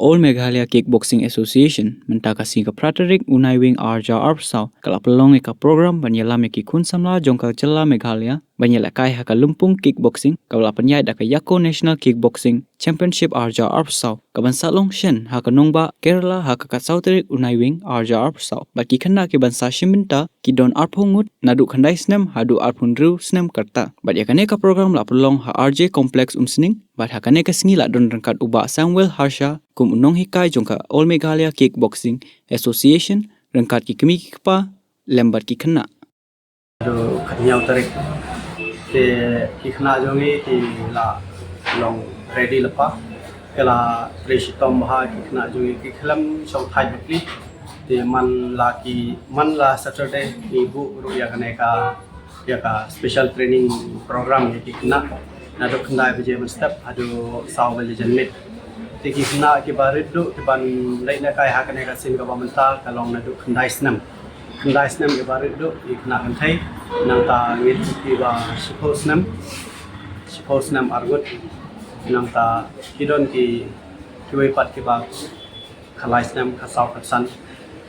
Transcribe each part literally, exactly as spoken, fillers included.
All Meghalaya Kickboxing Association, mynta ka sngi ka phra tarik u Naiwieng arhajar arphew saw, ka la pynlong ïa ka program ban ïalam ïa ki khun samla jong ka jylla Meghalaya ban ïalehkai ha ka lympung kickboxing kaba la pynïaid da ka Yako National Kickboxing Championship arhajar arphew saw, kaban sa long shen ha ka nongbah Kerala ha ka khatsaw tarik u Naiwieng arhajar arphew saw. Bad ki khynnah kiban sa shim bynta ki don arphew ngut, naduh khyndai snem haduh arphew hynriew snem ka rta. Bad ïa kane ka program la pynlong ha R J Complex Umsning, bad ha kane ka sngi la don ryngkat u Bah Samuel Harsha kum u nonghikai jong ka All Meghalaya Kickboxing Association, ryngkat ki kmie ki kpa lem bad ki khynnah. Haduh khathynñiew tarik. Te ki khynnah jong ngi ki la long ready lypa. Ki la trei shitom bha ki khynnah jong ngi, ki khlem shong thait bapli. Te man la ki, man la Saturday ngi buh ruh ïa kane ka, ïa ka special training program ïa ki khynnah. Naduh khyndai baje mynstep haduh saw baje janmiet. Te ki khynnah kiba rit duh kiban leit lehkai ha kane ka sien kaba mynta ka long naduh khyndai snem. Khyndai snem kiba rit duh ki khynnah kynthei, nangta ngi don kiba shiphew snem, shiphew snem ar ngut, nangta ki don ki, kiwei pat kiba khatlai snem, khatsaw, khatsan,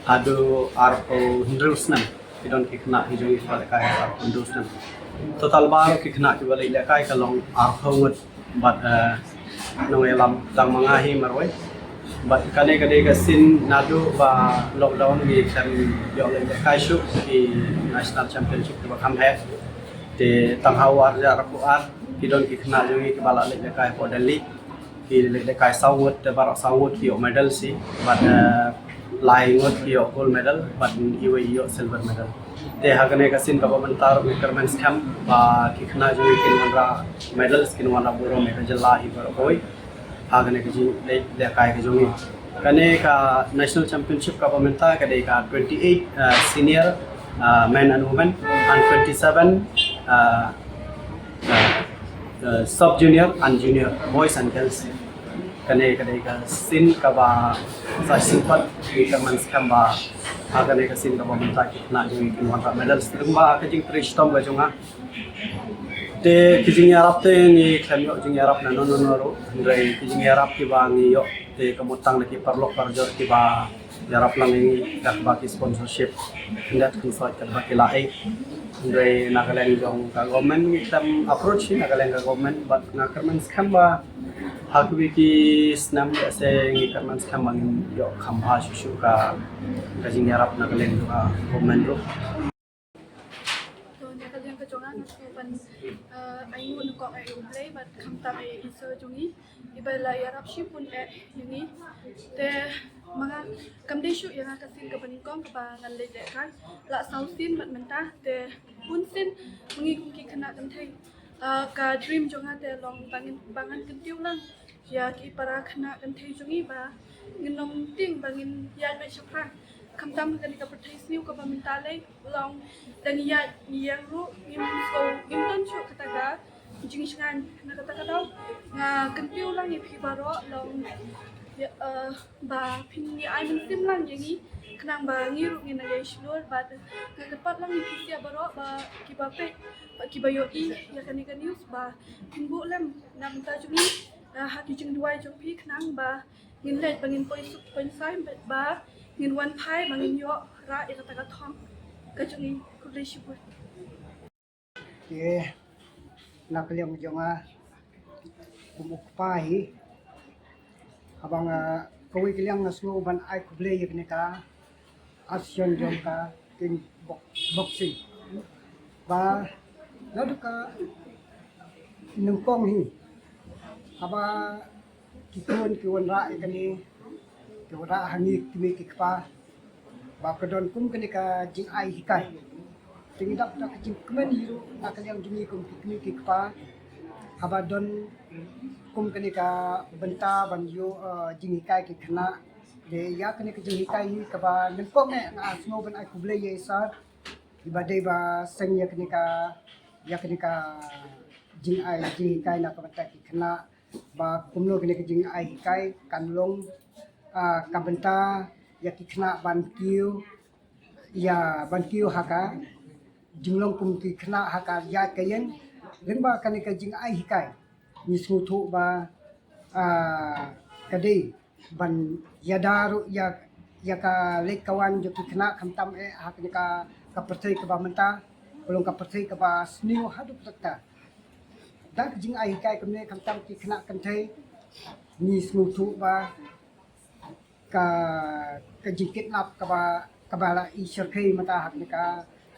haduh arphew hynriew snem. Ki don ki khynnah ki jong ngi kiba lehkai arphew hynriew snem. Total baroh ki khynnah kiba leit lehkai ka long arphew ngut. Bad, eh, nongïalam tang ma nga hi marwei. Bad kane ka dei ka sien naduh ba lockdown ngi khlem ïoh leit lehkai shuh ki National Championship kiba kham heh. Te tang ha u arhajar arphew ar ki don ki khynnah jong ngi kiba la leit lehkai hapoh Delhi. Ki leit lehkai saw ngut, te baroh saw ngut ki ïoh medal shi. Bad, eh, lai ngut ki ïoh gold medal, bad iwei i ïoh silver medal. Te ha kane ka sien kaba mynta ruh ngi kyrmen skhem ba ki khynnah jong ngi kin wanrah medals, kin wanrah burom ïa ka jylla hi baroh kawei ha kane ka jingleit lehkai ka jong ngi. Kane ka National Championship kaba mynta ka dei ka twenty-eight, uh, senior, uh, men and women, and twenty-seven, uh, uh, uh, sub junior and junior, boys and girls. Kane ka dei ka sien kaba sa shisien pat ngi kyrmen skhem ba ha kane ka sien kaba mynta ki khynnah jong ngi kin wanrah medals lyngba ka jingtrei shitom ka jong nga. Te ki jingïarap te ngi khlem ïoh jingïarap na no no no ruh, hynrei ki jingïarap kiba ngi ïoh te ka mut tang na ki paralok parajor kiba ïarap lang ïa ngi katba ki sponsorship khyndiat khynsoit katba ki la ai. Hynrei na ka liang jong ka government ngi khlem approach hi na ka liang ka government, bad nga kyrmen skhem ba ha kiwei ki snem lehse ngi kyrmen skhem ba ngin ïoh kham bha shuh shuh ka, ka jingïarap na ka liang jong ka government ruh. To, na ka liang ka jong nga, nga sngewbha ban, eh, ai nguh na kong eh U Blei bad khamtam eh Isor jong ngi, iba la ïarap shibun eh ïa ngi. Te ma nga kam dei shuh ïa nga ka sien kaba nyngkong kaba ngan leit lehkai, la saw sien bad mynta te bun sien ma ngi kum ki khynnah kynthei. Eh, ka dream jong nga te long ba ngin, ba ngan kyntiew lang ïa ki para khynnah kynthei jong ngi ba ngin ym tieng ba ngin ïaid beit shaphrang. Khamtam ha kane ka pyrthei sniew kaba mynta lei, long da ngi ïaid ngi ïeng ruh ngim sngewthuh, ngim don shuh kata ka jingshngaiñ. Na kata ka daw nga kyntiew lang ïa phi baroh, long ïa, eh, ba phin ïa ai mynsiem lang ïa ngi khnang ba ngi ruh ngin ïa shlur. Bad nga kyrpad lang ïa phi sha baroh ba kiba peit, ba kiba ïohi ïa kane ka news ba phin buh lem na bynta jong ngi, eh, ha ki jingduwai jong phi khnang ba ngin leit ba ngin poi suk poi sai, ba ngin wan phai ba ngin ïoh rah ïa kata ka thong ka jong ngi. Khublei shibun. Te na ka liang jong nga kum u kpa hi, haba nga kawei ka liang nga sngew ban ai khublei ïa kane ka association jong ka kick box-, boxing. Ba naduh ka nyngkong hi, haba ki khun ki wanrah ïa kane, ki wanrah ha ngi ki kmie ki kpa, ba ka don kum kane ka jingai hikai. Te ngi dap da ka jingkmen hi ruh na ka liang jong ngi kum ki kmie ki kpa, haba don kum kane ka bynta ban ïoh, eh, jinghikai ki khynnah. Te ïa kane ka jinghikai hi kaba nyngkong eh nga sngew ban ai khublei ïa i sir, iba dei ba seng ïa kane ka, ïa kane ka jingai jinghikai na ka bynta ki khynnah, ba kumno kane ka jingai hikai kan long, ah, ka bynta ïa ki khynnah ban kiew, ïa ban kiew ha ka jinglong kum ki khynnah ha ka ïaid ka ïeng. Lyngba kane ka jingai hikai ngi sngewthuh ba, ah, ka dei ban ïada ruh ïa, ïa ka leit ka wan jong ki khynnah khamtam eh ha kane ka, ka pyrthei kaba mynta, ka long ka pyrthei kaba sniew haduh katta. Da ka jingai hikai kumne khamtam ki khynnah kynthei, ngi sngewthuh ba ka, ka jingkidnap kaba, kaba la i shyrkhei mynta ha kane ka,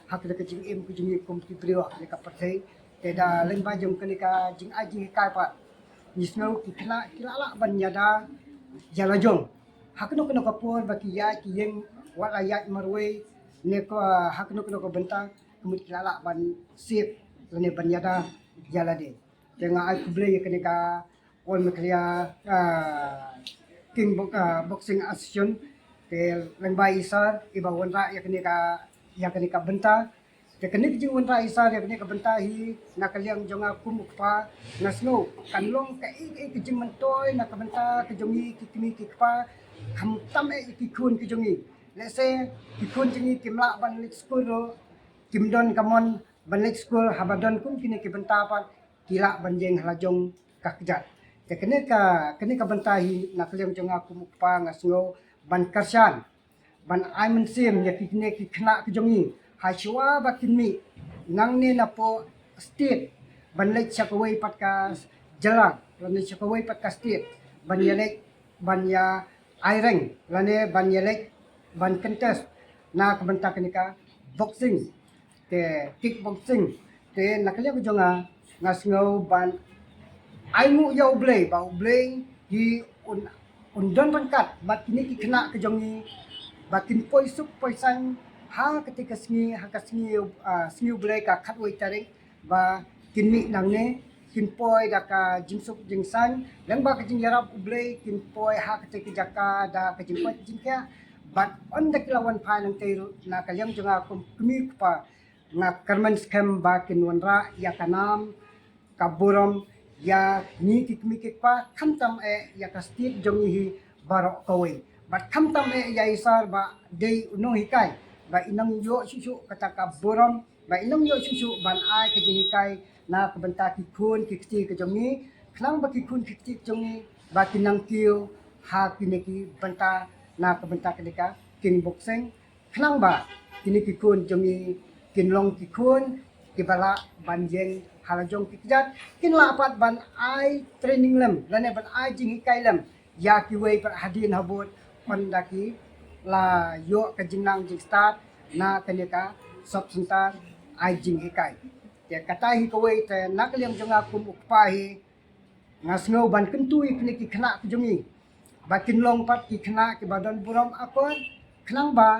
ha kane ka jingim ka jong ngi kum ki briew ha kane ka pyrthei. Te da lyngba jong kane ka jingai jinghikai pat, ngi sngew ki khynnah ki la lah ban ïada ïa la jong ha kano kano ka por ba ki ïaid ki ïeng, wat la ïaid marwei ne ko ha kano kano ka bynta, ka mut ki la lah ban sep lane ban ïada ïa lade. Te nga ai khublei ïa kane ka All Meghalaya, ah, King Bo-, ah, Boxing Association, te lyngba i Sir iba wanrah ïa kane ka, ïa kane ka bynta. Te kane ka jingwanrah i Sir ïa kane ka bynta hi, na ka liang jong nga kum u kpa, nga sngew kan long kaei kaei ka jingmyntoi na ka bynta ka jong ngi ki kmie ki kpa, khamtam eh ïa ki khun ki jong ngi. Lehse ki khun jong ngi kim lah ban leit skul ruh, kim don ka mon ban leit skul, haba don kum kine ki bynta pat ki lah ban ïeng ha la jong ka kjat. Te kane ka, kane ka bynta hi na ka liang jong nga kum u kpa nga sngew ban kyrshan, ban ai mynsiem ïa kine ki khynnah ki jong ngi ha shuwa ba kin mih nangne napoh state ban leit sha kawei pat ka jylla lane sha kawei pat ka state ban ïaleit, ban ïa ai rank lane ban ïaleit ban contest na ka bynta kane ka boxing, te kickboxing. Te na ka liang ka jong nga, nga sngew ban ai nguh ïa U Blei ba U Blei hi un, un don ryngkat bad kine ki khynnah ka jong ngi ba kin poi suk poi saiñ ha kata ka sngi, ha ka sngi, ah, sngi U Blei ka khatwei tarik ba kin mih nangne, kin poi da ka jingsuk jingsaiñ, lyngba ka jingïarap U Blei kin poi ha kata ka jaka da ka jingkoit jingkhiah. Bad ynda ki la wan phai nangtei ruh na ka liang jong nga kum kmie kpa, nga kyrmen skhem ba kin wanrah ïa ka nam ka burom ïa ngi ki kmie ki kpa, khamtam eh ïa ka state jong ngi hi baroh kawei. Bad khamtam eh ïa i Sir ba dei u nonghikai ba i nang ïoh shuh shuh kata ka burom, ba i nang ïoh shuh shuh ban ai ka jinghikai na ka bynta ki khun ki kti ka jong ngi, khnang ba ki khun ki kti ka jong ngi ba kin nang kiew ha kine ki bynta, na ka bynta kane ka kickboxing, khnang ba kine ki khun jong ngi kin long ki khun kiba lah ban ïeng ha la jong ki kjat, kin lah pat ban ai training lem lane ban ai jinghikai lem ïa kiwei pat hadien habud, ynda ki la ïoh ka jingnang jingstad na kane ka sub centre ai jinghikai. Te kata hi kawei, te na ka liang jong nga kum u kpa hi, nga sngew ban kyntu ïa kine ki khynnah ki jong ngi ba kin long pat ki khynnah kiba don burom akor, khnang ba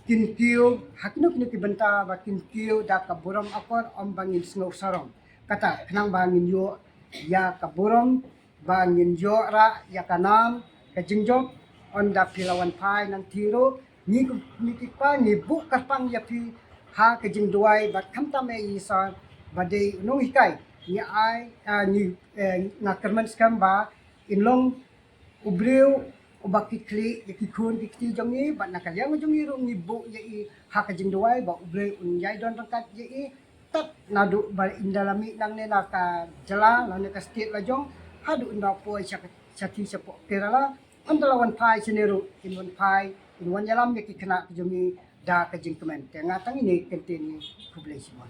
kin kiew ha kino kino ki bynta ba kin kiew da ka burom akor, ym ba ngin sngew sarong. Kata khnang ba ngin ïoh ïa ka burom, ba ngin ïoh rah ïa ka nam ka jingjop, ynda phi la wan phai nangtei ruh, ngi kum kmie ki kpa ngi buh kyrpang ïa phi ha ka jingduwai bad khamtam eh i Sir ba dei u nonghikai, ngi ai, ah, ngi, eh, nga kyrmen skhem ba in long u briew uba kitkhlieh ïa ki khun ki kti jong ngi, bad na ka liang jong ngi ruh ngi buh ïa i ha ka jingduwai ba U Blei un ïai don ryngkat ïa i tad naduh ba in da la mih nangne na ka jylla lane ka state la jong, haduh in da poi sha ka, sha ti shapoh Kerala, ynda la wan phai shane ruh in wan phai, in wan ïalam ïa ki khynnah ki jong ngi da ka jingkmen. Te nga tang ine kyntien, khublei shibun.